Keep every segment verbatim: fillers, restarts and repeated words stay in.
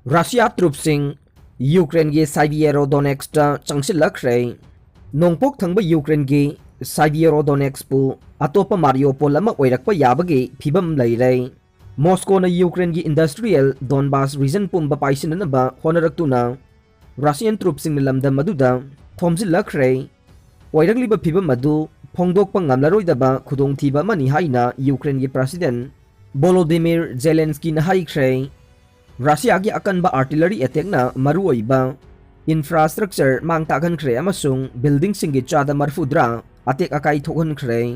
Russia ꯇ꯭ꯔꯨꯞꯁꯤꯡ ꯌꯨꯀ꯭ꯔꯦꯟꯒꯤ ꯁꯥꯏꯕꯤꯌꯦꯔꯣꯗꯣꯅꯦꯛꯁꯇ ꯆꯪꯁꯤꯜꯂꯛꯈ꯭ꯔꯦ꯫ ꯅꯣꯡꯄꯣꯛ ꯊꯪꯕ ꯌꯨꯀ꯭ꯔꯦꯟꯒꯤ ꯁꯥꯏꯕꯤꯌꯦꯔꯣꯗꯣꯅꯦꯛꯁꯄꯨ ꯑꯇꯣꯞꯄ ꯃꯥꯔꯤꯌꯣꯄꯣꯜ ꯑꯃ ꯑꯣꯏꯔꯛꯄ ꯌꯥꯕꯒꯤ ꯐꯤꯕꯝ ꯂꯩꯔꯦ꯫ ꯃꯣꯁꯀꯣꯅ ꯌꯨꯀ꯭ꯔꯦꯟꯒꯤ ꯏꯟꯗꯁꯇ꯭ꯔꯤꯌꯦꯜ ꯗꯣꯟꯕꯥꯁ ꯔꯤꯖꯟ ꯄꯨꯝꯕ ꯄꯥꯏꯁꯤꯟꯅꯅꯕ ꯍꯣꯠꯅꯔꯛꯇꯨꯅ ꯔꯁꯤꯌꯥꯟ ꯇ꯭ꯔꯨꯞꯁꯤꯡꯅ ꯂꯝꯗꯝ ꯑꯗꯨꯗ ꯊꯣꯝꯖꯤꯜꯂꯛꯈ꯭ꯔꯦ꯫ ꯑꯣꯏꯔꯛꯂꯤꯕ ꯐꯤꯕꯝ ꯑꯗꯨ ꯐꯣꯡꯗꯣꯛꯄ ꯉꯝꯂꯔꯣꯏꯗꯕ ꯈꯨꯗꯣꯡꯊꯤꯕ ꯑꯃꯅꯤ ꯍꯥꯏꯅ ꯌꯨꯀ꯭ꯔꯦꯟꯒꯤ ꯄ꯭ꯔꯁꯤꯗꯦꯟ ꯕꯣꯂꯣꯗꯤꯃꯤꯔ ꯖꯦꯂꯦꯟꯁꯀꯤꯅ ꯍꯥꯏꯈ꯭ꯔꯦ꯫ ꯔꯁꯤꯌꯥꯒꯤ ꯑꯀꯟꯕ ꯑꯥꯔꯇꯤꯂꯔꯤ ꯑꯦꯇꯦꯛꯅ ꯃꯔꯨꯑꯣꯏꯕ ꯏꯟꯐ꯭ꯔꯥꯁꯇ꯭ꯔꯛꯆꯔ ꯃꯥꯡ ꯇꯥꯛꯍꯟꯈ꯭ꯔꯦ ꯑꯃꯁꯨꯡ ꯕꯤꯜꯗꯤꯡꯁꯤꯡꯒꯤ ꯆꯥꯗ ꯃꯔꯐꯨꯗ꯭ꯔꯥ ꯑꯇꯦꯛ ꯑꯀꯥꯏ ꯊꯣꯛꯍꯟꯈ꯭ꯔꯦ꯫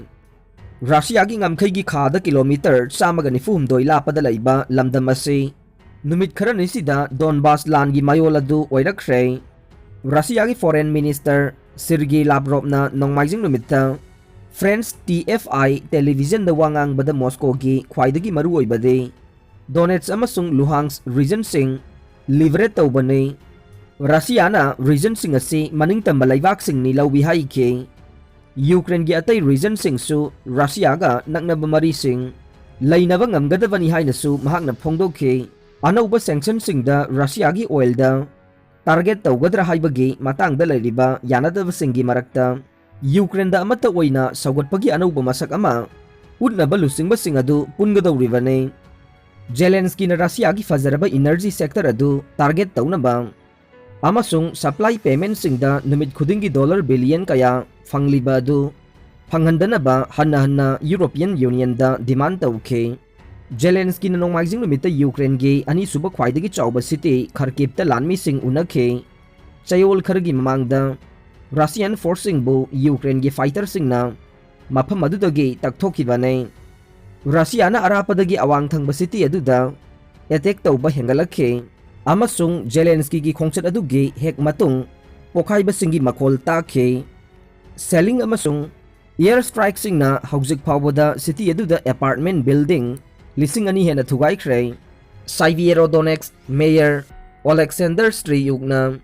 ꯔꯁꯤꯌꯥꯒꯤ ꯉꯝꯈꯩꯒꯤ ꯈꯥꯗ ꯀꯤꯂꯣꯃꯤꯇꯔ ꯆꯥꯝꯃꯒ ꯅꯤꯐꯨ ꯍꯨꯝꯗꯣꯏ ꯂꯥꯞꯄꯗ ꯂꯩꯕ ꯂꯝꯗꯝ ꯑꯁꯤ ꯅꯨꯃꯤꯠ ꯈꯔꯅꯤꯁꯤꯗ ꯗꯣꯟꯕꯥꯁ ꯂꯥꯟꯒꯤ ꯃꯌꯣꯜ ꯑꯗꯨ ꯑꯣꯏꯔꯛꯈ꯭ꯔꯦ꯫ ꯔꯁꯤꯌꯥꯒꯤ ꯐꯣꯔꯦꯟ ꯃꯤꯅꯤꯁꯇꯔ ꯁꯤꯔꯒꯤ ꯂꯥꯞꯔꯣꯞꯅ ꯅꯣꯡꯃꯥꯏꯖꯤꯡ ꯅꯨꯃꯤꯠꯇ ꯐ꯭ꯔꯦꯟꯁ ꯇꯤ ꯑꯦꯐ ꯑꯥꯏ ꯇꯦꯂꯤꯚꯤꯖꯟꯗ ꯋꯥ ꯉꯥꯡꯕꯗ ꯃꯣꯁꯀꯣꯒꯤ ꯈ꯭ꯋꯥꯏꯗꯒꯤ ꯃꯔꯨꯑꯣꯏꯕꯗꯤ ꯗꯣꯅꯦꯠꯁ ꯑꯃꯁꯨꯡ ꯂꯨꯍꯥꯟꯁ ꯔꯤꯖꯟꯁꯤꯡ ꯂꯤꯕꯔꯦꯠ ꯇꯧꯕꯅꯤ꯫ ꯔꯁꯤꯌꯥꯅ ꯔꯤꯖꯟꯁꯤꯡ ꯑꯁꯤ ꯃꯅꯤꯡꯇꯝꯕ ꯂꯩꯕꯥꯛꯁꯤꯡꯅꯤ ꯂꯧꯏ ꯍꯥꯏꯈꯤ꯫ ꯌꯨꯀ꯭ꯔꯦꯟꯒꯤ ꯑꯇꯩ ꯔꯤꯖꯟꯁꯤꯡꯁꯨ ꯔꯁꯤꯌꯥꯒ ꯅꯛꯅꯕ ꯃꯔꯤꯁꯤꯡ ꯂꯩꯅꯕ ꯉꯝꯒꯗꯕꯅꯤ ꯍꯥꯏꯅꯁꯨ ꯃꯍꯥꯛꯅ ꯐꯣꯡꯗꯣꯛꯈꯤ꯫ ꯑꯅꯧꯕ ꯁꯦꯡꯁꯟꯁꯤꯡꯗ ꯔꯁꯤꯌꯥꯒꯤ ꯑꯣꯏꯜꯗ ꯇꯥꯔꯒꯦꯠ ꯇꯧꯒꯗ꯭ꯔꯥ ꯍꯥꯏꯕꯒꯤ ꯃꯇꯥꯡꯗ ꯂꯩꯔꯤꯕ ꯌꯥꯅꯗꯕꯁꯤꯡꯒꯤ ꯃꯔꯛꯇ ꯌꯨꯀ꯭ꯔꯦꯟꯗ ꯑꯃꯠꯇ ꯑꯣꯏꯅ ꯁꯧꯒꯠꯄꯒꯤ ꯑꯅꯧꯕ ꯃꯁꯛ ꯑꯃ ꯎꯠꯅꯕ ꯂꯨꯆꯤꯡꯕꯁꯤꯡ ꯑꯗꯨ ꯄꯨꯟꯒꯗꯧꯔꯤꯕꯅꯤ꯫ ꯖꯦꯂꯦꯟꯁꯀꯤꯅ ꯔꯁꯤꯌꯥꯒꯤ ꯐꯖꯔꯕ ꯏꯅꯔꯖꯤ ꯁꯦꯛꯇꯔ ꯑꯗꯨ ꯇꯥꯔꯒꯦꯠ ꯇꯧꯅꯕ ꯑꯃꯁꯨꯡ ꯁꯄ꯭ꯂꯥꯏ ꯄꯦꯃꯦꯟꯠꯁꯤꯡꯗ ꯅꯨꯃꯤꯠ ꯈꯨꯗꯤꯡꯒꯤ ꯗꯣꯂꯔ ꯕꯤꯂꯤꯌꯟ ꯀꯌꯥ ꯐꯪꯂꯤꯕ ꯑꯗꯨ ꯐꯪꯍꯟꯗꯅꯕ ꯍꯟꯅ ꯍꯟꯅ ꯌꯨꯔꯣꯄꯤꯌꯟ ꯌꯨꯅꯤꯌꯟꯗ ꯗꯤꯃꯥꯟ ꯇꯧꯈꯤ꯫ ꯖꯦꯂꯦꯟꯁꯀꯤꯅ ꯅꯣꯡꯃꯥꯏꯖꯤꯡ ꯅꯨꯃꯤꯠꯇ ꯌꯨꯀ꯭ꯔꯦꯟꯒꯤ ꯑꯅꯤꯁꯨꯕ ꯈ꯭ꯋꯥꯏꯗꯒꯤ ꯆꯥꯎꯕ ꯁꯤꯇꯤ ꯈꯔꯀꯤꯞꯇ ꯂꯥꯟꯃꯤꯁꯤꯡ ꯎꯅꯈꯤ꯫ ꯆꯌꯣꯜ ꯈꯔꯒꯤ ꯃꯃꯥꯡꯗ ꯔꯁꯤꯌꯥꯟ ꯐꯣꯔꯁꯁꯤꯡꯕꯨ ꯌꯨꯀ꯭ꯔꯦꯟꯒꯤ ꯐꯥꯏꯇꯔꯁꯤꯡꯅ ꯃꯐꯝ ꯑꯗꯨꯗꯒꯤ ꯇꯛꯊꯣꯛꯈꯤꯕꯅꯤ꯫ ꯔꯁꯤꯌꯥꯅ ꯑꯔꯥꯞꯄꯗꯒꯤ ꯑꯋꯥꯡ ꯊꯪꯕ ꯁꯤꯇꯤ ꯑꯗꯨꯗ ꯑꯦꯇꯦꯛ ꯇꯧꯕ ꯍꯦꯟꯒꯠꯂꯛꯈꯤ ꯑꯃꯁꯨꯡ ꯖꯦꯂꯦꯟꯁꯀꯤꯒꯤ ꯈꯣꯡꯆꯠ ꯑꯗꯨꯒꯤ ꯍꯦꯛ ꯃꯇꯨꯡ ꯄꯣꯈꯥꯏꯕꯁꯤꯡꯒꯤ ꯃꯈꯣꯜ ꯇꯥꯈꯤ꯫ ꯁꯦꯂꯤꯡ ꯑꯃꯁꯨꯡ ꯑꯦꯌꯔ ꯁ꯭ꯇ꯭ꯔꯥꯏꯛꯁꯤꯡꯅ ꯍꯧꯖꯤꯛ ꯐꯥꯎꯕꯗ ꯁꯤꯇꯤ ꯑꯗꯨꯗ ꯑꯦꯄꯥꯔꯠꯃꯦꯟꯠ ꯕꯤꯜꯗꯤꯡ ꯂꯤꯁꯤꯡ ꯑꯅꯤ ꯍꯦꯟꯅ ꯊꯨꯒꯥꯏꯈ꯭ꯔꯦ꯫ ꯁꯥꯏꯕꯤꯌꯦꯔꯣꯗꯣꯅꯦꯛꯁ ꯃꯦꯌꯔ ꯑꯣꯂꯦꯛꯁꯦꯟꯗꯔ ꯁ꯭ꯇ꯭ꯔꯤꯌꯨꯛꯅ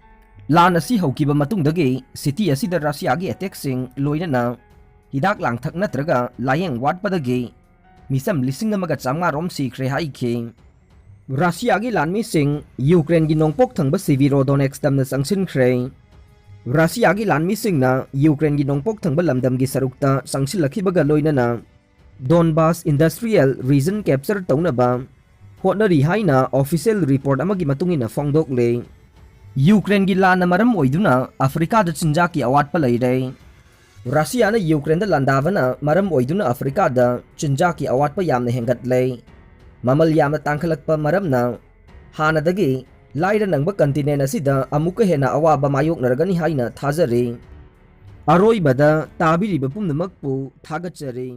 ꯂꯥꯟ ꯑꯁꯤ ꯍꯧꯈꯤꯕ ꯃꯇꯨꯡꯗꯒꯤ ꯁꯤꯇꯤ ꯑꯁꯤꯗ ꯔꯁꯤꯌꯥꯒꯤ ꯑꯦꯇꯦꯛꯁꯤꯡ ꯂꯣꯏꯅꯅ ꯍꯤꯗꯥꯛ ꯂꯥꯡꯊꯛ ꯅꯠꯇ꯭ꯔꯒ ꯂꯥꯌꯦꯡ ꯋꯥꯠꯄꯗꯒꯤ ꯃꯤꯆꯝ ꯂꯤꯁꯤꯡ ꯑꯃꯒ ꯆꯥꯝꯃꯉꯥ ꯔꯣꯝ ꯁꯤꯈ꯭ꯔꯦ ꯍꯥꯏꯈꯤ꯫ ꯔꯁꯤꯌꯥꯒꯤ ꯂꯥꯟꯃꯤꯁꯤꯡ ꯌꯨꯀ꯭ꯔꯦꯟꯒꯤ ꯅꯣꯡꯄꯣꯛ ꯊꯪꯕ ꯁꯤꯚꯤꯔꯣꯗꯣꯅꯦꯛꯁ ꯂꯝꯗꯝꯗ ꯆꯪꯁꯤꯟꯈ꯭ꯔꯦ꯫ ꯔꯁꯤꯌꯥꯒꯤ ꯂꯥꯟꯃꯤꯁꯤꯡꯅ ꯌꯨꯀ꯭ꯔꯦꯟꯒꯤ ꯅꯣꯡꯄꯣꯛ ꯊꯪꯕ ꯂꯝꯗꯝꯒꯤ ꯁꯔꯨꯛꯇ ꯆꯪꯁꯤꯜꯂꯛꯈꯤꯕꯒ ꯂꯣꯏꯅꯅ ꯗꯣꯟꯕꯥꯁ ꯏꯟꯗꯁꯇ꯭ꯔꯤꯌꯦꯜ ꯔꯤꯖꯟ ꯀꯦꯞꯆꯔ ꯇꯧꯅꯕ ꯍꯣꯠꯅꯔꯤ ꯍꯥꯏꯅ ꯑꯣꯐꯤꯁꯤꯌꯦꯜ ꯔꯤꯄꯣꯔꯠ ꯑꯃꯒꯤ ꯃꯇꯨꯡ ꯏꯟꯅ ꯐꯣꯡꯗꯣꯛꯂꯦ꯫ ꯌꯨꯀ꯭ꯔꯦꯟꯒꯤ ꯂꯥꯟꯅ ꯃꯔꯝ ꯑꯣꯏꯗꯨꯅ ꯑꯐ꯭ꯔꯤꯀꯥꯗ ꯆꯤꯟꯖꯥꯛꯀꯤ ꯑꯋꯥꯠꯄ ꯂꯩꯔꯦ꯫ ꯔꯁꯤꯌꯥꯅ ꯌꯨꯀ꯭ꯔꯦꯟꯗ ꯂꯥꯟꯗꯥꯕꯅ ꯃꯔꯝ ꯑꯣꯏꯗꯨꯅ ꯑꯐ꯭ꯔꯤꯀꯥꯗ ꯆꯤꯟꯖꯥꯛꯀꯤ ꯑꯋꯥꯠꯄ ꯌꯥꯝꯅ ꯍꯦꯟꯒꯠꯂꯦ꯫ ꯃꯃꯜ ꯌꯥꯝꯅ ꯇꯥꯡꯈꯠꯂꯛꯄ ꯃꯔꯝꯅ ꯍꯥꯟꯅꯗꯒꯤ ꯂꯥꯏꯔ ꯅꯪꯕ ꯀꯟꯇꯤꯅꯦꯟ ꯑꯁꯤꯗ ꯑꯃꯨꯛꯀ ꯍꯦꯟꯅ ꯑꯋꯥꯕ ꯃꯥꯌꯣꯛꯅꯔꯒꯅꯤ ꯍꯥꯏꯅ ꯊꯥꯖꯔꯤ꯫ ꯑꯔꯣꯏꯕꯗ ꯇꯥꯕꯤꯔꯤꯕ ꯄꯨꯝꯅꯃꯛꯄꯨ ꯊꯥꯒꯠꯆꯔꯤ꯫